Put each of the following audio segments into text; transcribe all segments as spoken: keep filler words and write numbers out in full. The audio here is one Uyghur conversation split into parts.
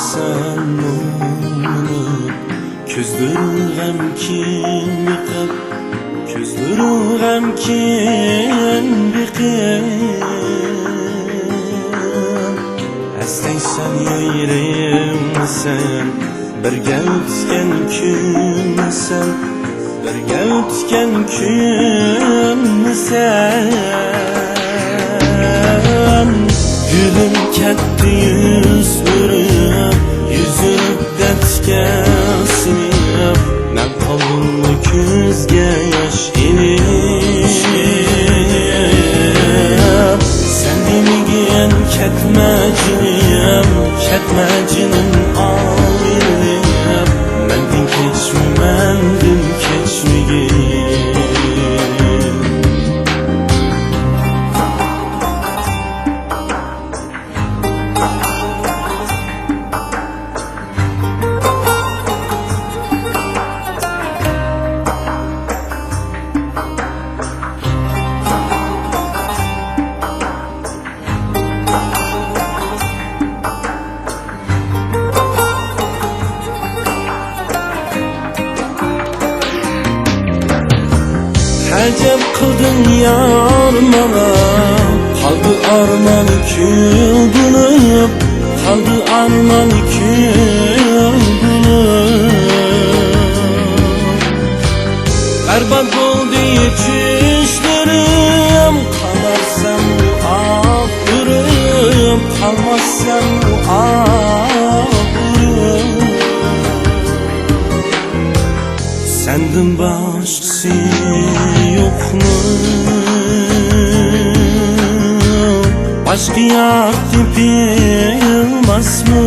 سەن مۇڭلىنىپ، كۆزلىرىڭ غەمكىن بېقىپ، كۆزلىرىڭ غەمكىن بېقىپ. ئەسلەيسەن يېرىمنى سەن، بىرگە ئۆتكەن كۈننى سەن، بىرگە ئۆتكەن كۈننى سەن. گۈلۈم كەتتى يۈز ئۆرۈپ، يۈز ئۆرۈپ دەردكە سىڭىپ، مەن قالدىممۇ كۆزگە ياش ئېلىپ. سەن دېمىگىن كەتمە جېنىم، كەتمە جېنىم ئايرىلىپ، مەندىن كەچمە، مەندىن كەچمىگىن. ئەجەب قىلدىڭ يار ماڭا، قالدى ئارمان كۈل بولۇپ، قالدى ئارمان كۈل بولۇپ. بەربات بولدى چۈشلىرىم، قالارسەنمۇ ئاغرىپ، قالماسسەنمۇ ئاغرىپ. سەندىن باشقىسى يوقمۇ؟ باشقا يار تېپىلماسمۇ؟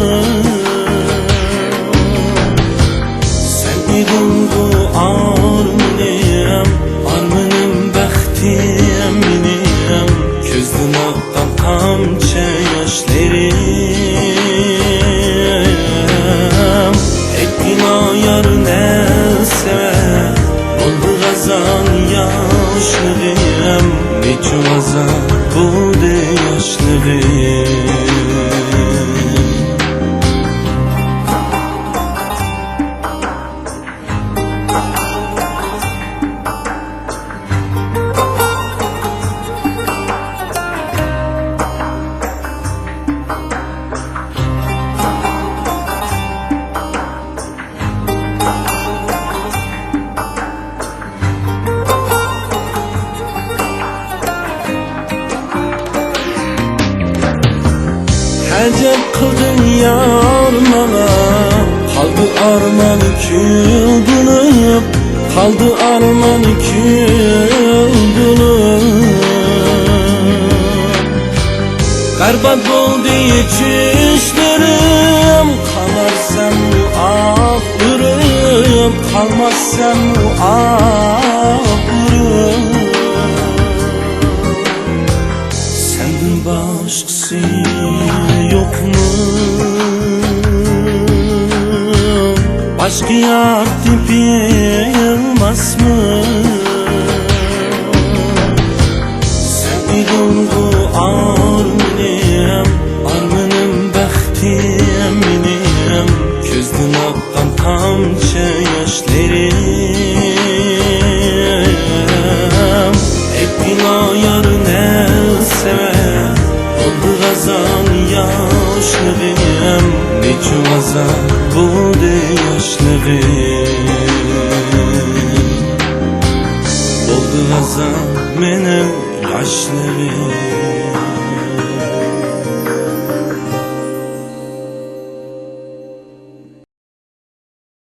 سەن ئىدىڭغۇ ئارمىنىم، ئارمىنىم، بەختىم مېنىڭ. كۆزدىن ئاققان تامچە ياشلىرىم، ئەيتمىلا يار نەرسە، بولدى غازا ياشلىقىم، نېچە غازا بولدى ياشلىقىم. ئەجەب قىلدىڭ يار ماڭا، قالدى ئارمان كۈل بولۇپ، قالدى ئارمان كۈل بولۇپ. بەربات بولدى چۈشلىرىم، قالارسەنمۇ ئاغرىپ، قالماسسەنمۇ ئاغرىپ. سەندىن باشقىسى يوقمۇ؟ باشقا يار تېپىلماسمۇ؟ سەن ئىدىڭغۇ ئارمىنىم، ئارمىنىم، بەختىم مېنىڭ. كۆزدىن ئاققان تامچە ياشلىرىم، ئەيتمىلا يار نەرسە، بولدى غازا ياشلىقىم، نېچە غازا بولدى ياشلىقىم. بولدى غازا مېنىڭ ياشلىرىم.